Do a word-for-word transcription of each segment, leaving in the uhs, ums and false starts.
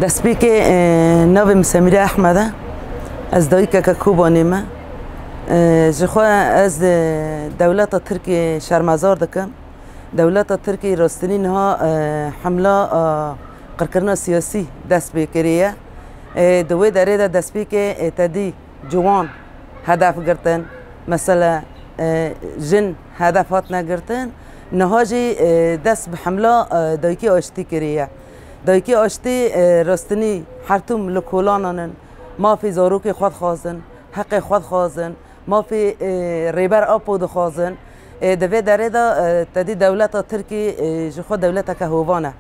Destpêkê, e, navê min Semîre Ehmed e. Ez dayikeke Kobanê me. E, ji xwe ez, e, dewleta Tirkiyê şermezar dikim. Dewleta Tirkiyê rostinî niha, e, hemla, e, qirkirina siyasî dest pê kiriye. E, di wê derê de destpêkê, e, te dî ciwan hedef girtin. Mesela, e, jin hedef hatine girtin. Niha jî, e, dest bi hemla, e, dayikê aştî kiriye. Dayikê aştî, e, rostinî her tim li kolanan in. Mafê zarokê xwe dixwazin, heqê xwe dixwazin, mafê, e, Rêber Apo dixwazin. E, di vê derê de, e, te dî dewleta Tirkî, e, ji xwe dewleteke hovan e.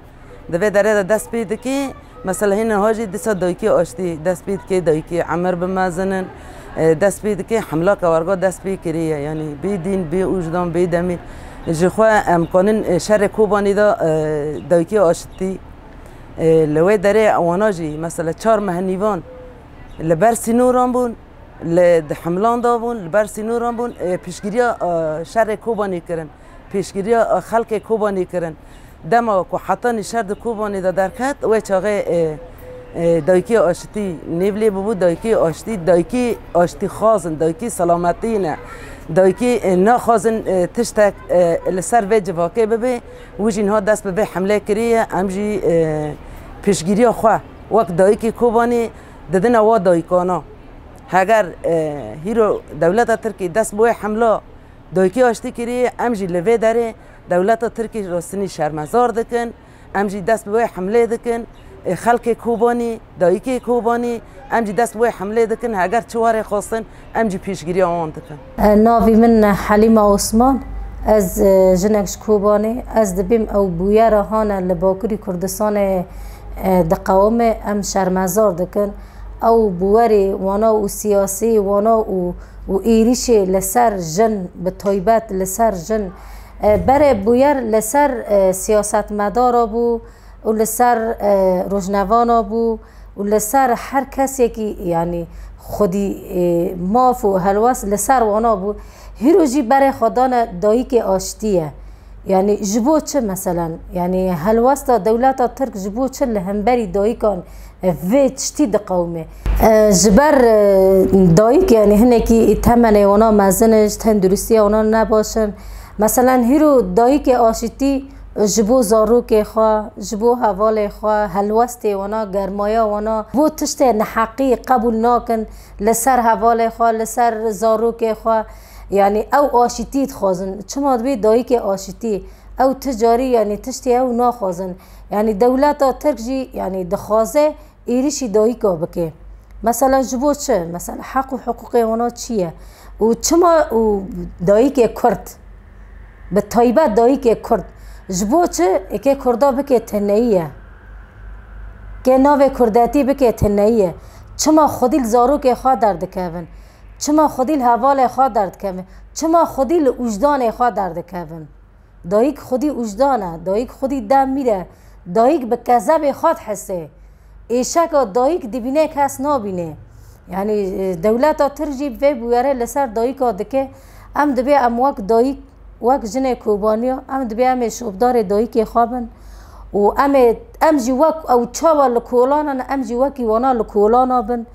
Di vê derê de dest pê dikê, mesela hîn niha jî dîsa dayikê aştî dest pê dikê, dayikê emir bi mezin in, e, dest pê dikê, hemlaka werga dest pê kiriye. Yanî bê dîn, bê ûjdan, bê demî. Ji xwe em kanin, e, şerê Kobanî de, e, dayikê aştî, e, li wê derê wana jî, mesela çar meh nîvan li ber sînoran bûn, li di hemlan da bûn, li ber sînoran bûn, e, piştgiriya, e, şerê Kobanî kirin, piştgiriya, e, xelkê Kobanî kirin. Dema ku hetanî şer di Kobanî de derket, wê çaxê, e, e, dayikê aşitî nêv lê bûbû, dayikê aşitî, dayikê aşitî xwazin, dayikê selametî ne, dayikê, e, naxwazin, e, tiştek, e, li ser vê civakê bibe, wî jî niha dest bi vê hemlê kiriye, em jî, e, piştgiriya xwe wek dayikê Kobanî didine wa dayikana. Heger, e, hîro dewleta Tirkî dest bi wê hemla dayikê aştî kiriye, em jî li vê derê dewleta Tirkî rostinî şermezar dikin, em jî dest bi wê hemlê dikin. E, xelkê Kobanî, dayikê Kobanî, em jî dest bi wê hemlê dikin. Heger çi warê xwestin, em jî pêşgiriya wan dikin. E, navî min Helîma Osman, ez, e, jinek ji Kobanê, ez dibêm ew bûyera hane li Bakurî Kurdistanê, e, diqewime, em şermezar dikin. Ew bûwerê wana û siyasî wana û, û êrîşê li ser jin, bi taybet li ser jin, e, berê bûyer li ser, e, siyasetmedara bû û li ser, e, rojnevana bû û li ser her kesekî, yanî xwedî, e, maf û helwest li ser wana bû. Hîro jî berê xwe dane dayikê aştî ye. Yanî ji bo çi meselen? Yanî helwesta dewleta Tirk ji bo çi li hemberî dayikan, e, vê tiştî diqewime? E, ji ber, e, dayik, yanî hinekî temenê wana mezin e, ji tenduristiya wana ne baş in. Meselen hîro dayikê aşitî ji bo zarokê xwe, ji bo hevalê xwe, helwestê wana, germaya wana, bo tiştê neheqî qebûl nakin li ser hevalê xwe, li ser zarokê xwe. Yanî ew aşitî dixwazin. Çima dibê dayikê aşitî? Ew ti carî, yanî tiştê ew naxwazin. Yanî dewleta Tirk jî, yanî dixwaze êrîşî dayika bike. Mesela ji bo çi? Mesela heq û hiqûqê wana çi ye? Û çima û dayikê Kurd, bi taybet dayikê Kurd, ji bo çi êkê Kurda bike teneyî ye? Kê navê Kurdetî bike teneyî ye? Çima xwedî li zarokê xwe derdikevin? Çima xwedî li hevalê xwe derdikevin? Çima xwedî li ûjdanê xwe derdikevin? Dayik xwedî ûjdan e, dayik xwedî demîr e, dayik bi kezebê xwe dihise. Êşeka dayik dibîne kes nabîne. Yanî, e, dewleta Tirk jî vê bûyerê li ser dayika dike. Em dibê em wek dayik, wek jinê Kobaniya, em dibê em ê şopdarê dayikê xwe bin. Û em ê, em jî wek ew çawa li kolanan, em jî wekî wana li kolana bin.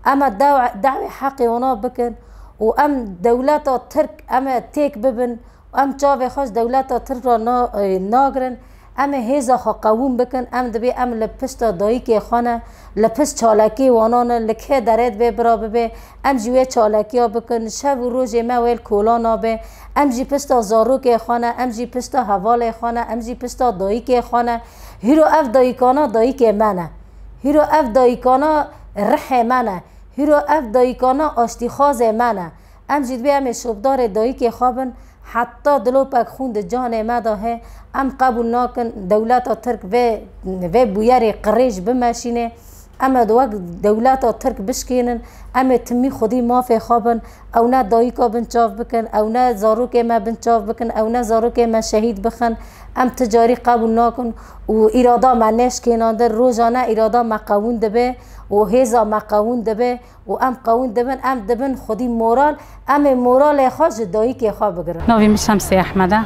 Em ê daw-, dawê heqê wana bikin. Û em dewleta Tirk em ê têk bibin. Em çavê xwe ji dewleta Tirk re na-, e, nagirin. Em ê hêza xwe qewûm bikin. Em dibê em li pişta dayikê xwe ne, li pişt çalakiyê wana ne, li kê derê divê bira bibe. Em jî wê çalakiya bikin. Şev û rojê me wê li kola nabe. Em jî pişta zarokê xwe ne, em jî pişta hevalê xwe ne, em jî pişta dayikê xwe ne. Hîro ev dayikana dayikê me ne. Hîro ev dayikana rihê me ne. Hîro ev dayikana aştîxwazê me ne. Em jî divê em ê şopdarê dayikê xwe bin. Heta dilopek xûn di canê me de he, em qebûl nakin dewleta Tirk vê, vê bûyerê qirêj bimeşîne. Em ê wek dewleta Tirk bişkênin, em ê timî xwedî mafê xwe bin. Ew ne dayika bin çav bikin, ew ne zarokê me bin çav bikin, ew ne zarokê me şehîd bixin. Em ti carî qebûl nakin û îrada me nêşkênandin. Rojane îrada me qewûn dibe û hêza me qewûn dibe. Û em qewûn dibin, em dibin xwedî moral, em ê moralê xwe ji dayikê xwe bigirin. Navê min Şemsê Ehmed e.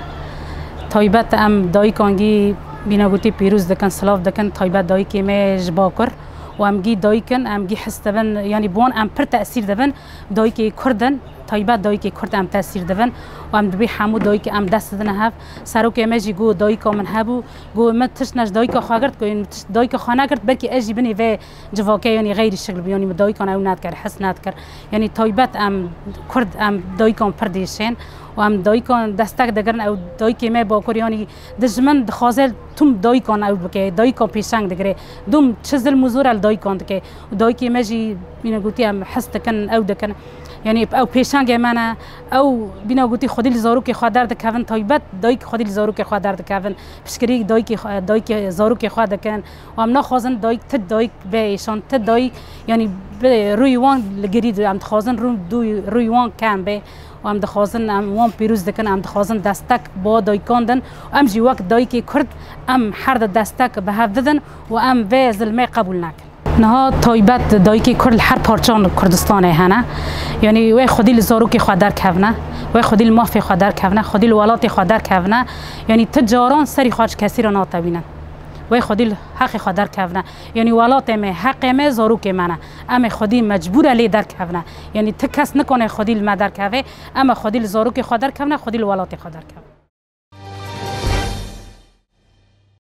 Taybet em dayikangî Bîna gotî pîroz dikin, silav dikin, taybet dayikê me ji Bakur. Û em gî dayik in, em gî his dibin, yanî bi wan em pir tesîr dibin. Dayikê Kurd in, taybet dayikê Kurd em tesîr dibin. Û em dibê hemû dayik em dest didine hev. Serokê me jî got dayika min hebû, got min tişt ne ji dayika xwe girt, got min tişt dayika xwe negirt, belkî ez jî binê vê civakê yanî xeyrî şikil bû, yanî min dayikan ew nedikir, his nedikir. Yanî taybet em Kurd em dayikan pir dêşên û em dayikan destek digirin, ew dayikê me Bakur yanî Dijmin dixwaze tüm dayikan ew bike, dayikan pêşeng digire. Dûm çi zilm û zor e li dayikan dike. Û dayikê me jî, yine gotî em his dikin, ew dikin. Yanî ew pêşengê me ne, ew bîna gotî xwedî li zarokê xwe derdikevin, taybet dayik xwedî li zarokê xwe derdikevin. Piştgirî dayikê xwe, dayikê zarokê xwe dikin. Û em naxwazin dayik, ti dayik be êşan, ti dayik, yanî bi rûyê wan li girî de em dixwazin rû-, dû-, rûyê wan kem be. Û em dixwazin, em wan pîroz dikin, em dixwazin destek bo dayikan din. Û em jî wek dayikê Kurd, em her di destek bi hev didin û em vê zilmê qebûl nakin. Niha taybet dayikê Kurd li her parçan Kurdistanê hene. Yanî wê xwedî li zarokê xwe derkevine, wê xwedî li mafê xwe derkevine, xwedî li welatê xwe derkevine. Yanî ti caran serî xwe ji kesî re natewînin. Wê xwedî li heqê xwe derkevine. Yanî welatê me, heqê me, zarokê me ne. Em ê xwedî mecbûr e lê derkevine. Yanî ti kes nikane xwedî li me derkeve. Em ê xwedî li zarokê xwe derkevine, xwedî li welatê xwe derkevine.